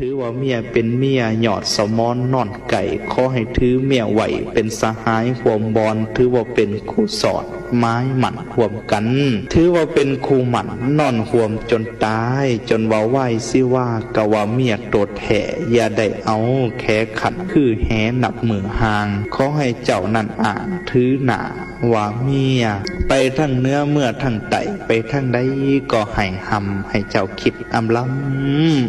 ຖືວ່າເມຍເປັນເມຍຍອດສະໝອນນອນໃກ້ ຂໍໃຫ້ຖືເມຍໄວ້ເປັນສະຫາຍຮ່ວມບ່ອນ ຖືວ່າເປັນຄູ່ສອດໝາຍໝັ້ນຮ່ວມກັນ ຖືວ່າເປັນຄູ່ໝັ້ນນອນຮ່ວມຈົນຕາຍ ຈົນວ່າວາຍຊີວາ ກະວ່າເມຍໂຕແທ້ ຢ່າໄດ້ເອົາແຂຂັນຄືແຫນັບມື້ຫ່າງ ຂໍໃຫ້ເຈົ້ານັ້ນອ້າງຖືໜ້າ ວ່າເມຍໄປທາງເໜືອເມືອທາງໃຕ້ ໄປທາງໃດກໍໃຫ້ຮ່ຳ ໃຫ້ເຈົ້າຄິດອຳລຳ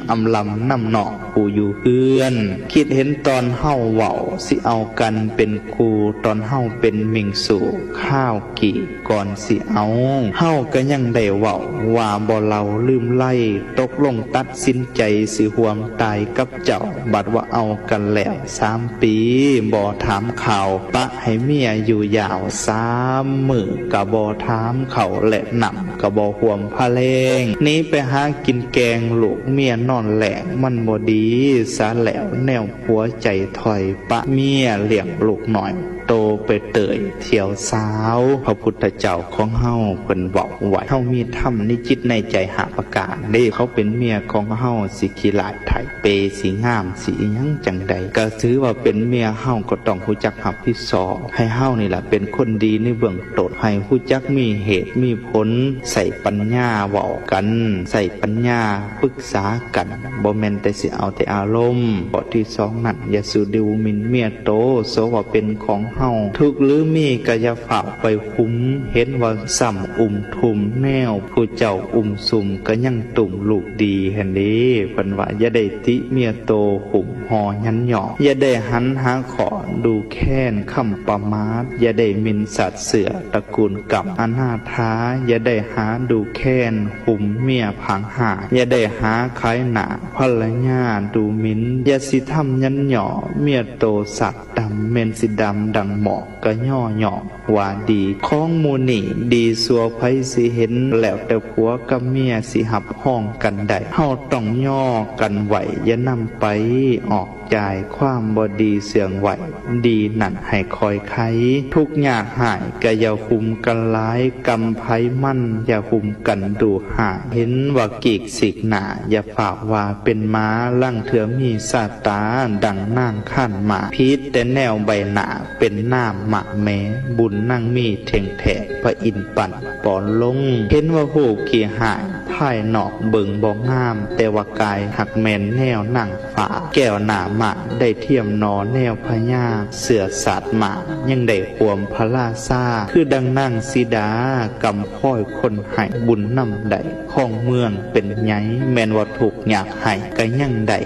ອຳລຳນຳນ້ອງຜູ້ຢູ່ເຮືອນ ຄິດເຫັນຕອນເຮົາເວົ້າ ຊິເອົາກັນເປັນຄູ່ ຕອນເຮົາເປັນມິ່ງຊູ່ ຄາວກີ່ກ່ອນຊິເອົາ ເຮົາກະຍັງໄດ້ເວົ້າ ວ່າບໍ່ເລົ່າລືມໄລ ຕົກລົງຕັດສິນໃຈ ຊິຮ່ວມຕາຍກັບເຈົ້າ ບັດວ່າເອົາກັນແລ້ວ ສາມປີບໍ່ຖາມຂ່າວ ປະໃຫ້ເມຍຢູ່ຍາວສາມມື້ ກະບໍ່ຖາມເຂົ້າແລະນ້ຳ ກະບໍ່ຮ່ວມພາແລງ ໜີໄປຫາກິນແກງ ລູກເມຍນອນແລ້ງ ມັນບໍ່ດີສາແລ້ວ ແນວຜົວໃຈຖອຍ ປະເມຍລ້ຽງລູກນ້ອຍ ໂຕໄປເຕີຍທ່ຽວສາວ ພະພຸດທະເຈົ້າຂອງເຮົາເພິ່ນເວົ້າໄວ້ ເຮົາມີທຳໃນຈິດໃນໃຈຫ້າປະການເດ້ ເຂົາເປັນເມຍຂອງເຮົາ ຊິຂີ້ລ້າຍຖ່າຍເປ ຊິງາມ ຊິອີ່ຫຍັງຈັ່ງໃດ ກະຖືວ່າເປັນເມຍເຮົາ ກໍຕ້ອງຮູ້ຈັກຮັບຜິດຊອບ ໃຫ້ເຮົານີ້ລະເປັນຄົນດີໃນເບື້ອງຕົ້ນ ໃຫ້ຮູ້ຈັກມີເຫດມີຜົນ ໃຊ້ປັນຍາເວົ້າກັນ ໃຊ້ປັນຍາປຶກສາກັນ ບໍ່ແມ່ນແຕ່ຊິເອົາແຕ່ອາລົມ ຂໍ້ທີສອງນັ້ນ ຢ່າສູ່ດູໝິ່ນເມຍໂຕ ໂສວ່າເປັນຂອງເຮົາ ທຸກຫຼືມີກະຢ່າຟ້າວໄປຄຸມ ເຫັນວ່າຊ້ຳອຸ້ມທຸ່ມ ແນວຜູ້ເຈົ້າອຸ້ມສຸມ ກະຍັງຕຸ້ມລູກດີຫັ້ນເດ້ ເພິ່ນວ່າ ຢ່າໄດ້ຕິເມຍໂຕ ຫຸ້ມຫໍ່ຢັນຫຍໍ້ ຢ່າໄດ້ຫັນຫາຂໍ້ດູແຄນ ຄຳປະໝາດ ຢ່າໄດ້ໝິ່ນສາດເສື້ອ ຕະກູນກຳອະນາຖາ ຢ່າໄດ້ຫາດູແຄນ ຫຸ້ມເມຍຜາງຫາ ຢ່າໄດ້ຫາຂາຍໜ້າພັນລະຍາດູໝິ່ນ ຢ່າຊິທຳຢັນຫຍໍ້ ເມຍໂຕສາດດຳ ແມ່ນຊິດຳດັ່ງໝອກ ກະຍໍ້ຍ້ອງວ່າດີ ຂອງໝູ່ນີ້ດີຊົ່ວໃຜຊິເຫັນ ແລ້ວແຕ່ຜົວກັບເມຍຊິຮັບຮອງກັນໄດ້ ເຮົາຕ້ອງຍໍ້ກັນໄວ້ ຢ່ານຳໄປອອກ ຈ່າຍຄວາມບໍ່ດີເຊື່ອງໄວ້ ດີນັ້ນໃຫ້ຄອຍໄຂ ທຸກຍາກຮ້າຍກະຢ່າຫຸ້ມກັນຫຼາຍ ກຳໃຜມັນ ຢ່າຫຸ້ມກັນດຸຮ້າຍ ເຫັນວ່າກີກສີກໜ້າ ຢ່າຟ້າວວ່າເປັນໝາ ລາງເທື່ອມີຊາຕາ ດັ່ງນາງຄານໝາກ ຜິດແຕ່ແນວໃບໜ້າ ເປັນນາມໝາກແມ ບຸນນາງມີເຖິງແທ້ ພະອິນປັ້ນ ປອນລົງ ເຫັນວ່າຮູບຂີ້ຮ້າຍ ພາຍນອກເບິ່ງບໍ່ງາມ ແຕ່ວ່າກາຍຮັກແມ່ນແນວນາງຟ້າ ແກ້ວໜ້າມ້າໄດ້ທຽມໜໍ່ແນວພະຍາ ເຊື້ອຊາດມ້າຍັງໄດ້ຮ່ວມພະລາຊາ ຄືດັ່ງນາງສີດາ ກຳພອຍຄົນໃຫ້ ບຸນນຳໄດ້ຄອງເມືອງເປັນໃຫຍ່ ແມ່ນວ່າທຸກຍາກໄຮ້ກະຍັງໄດ້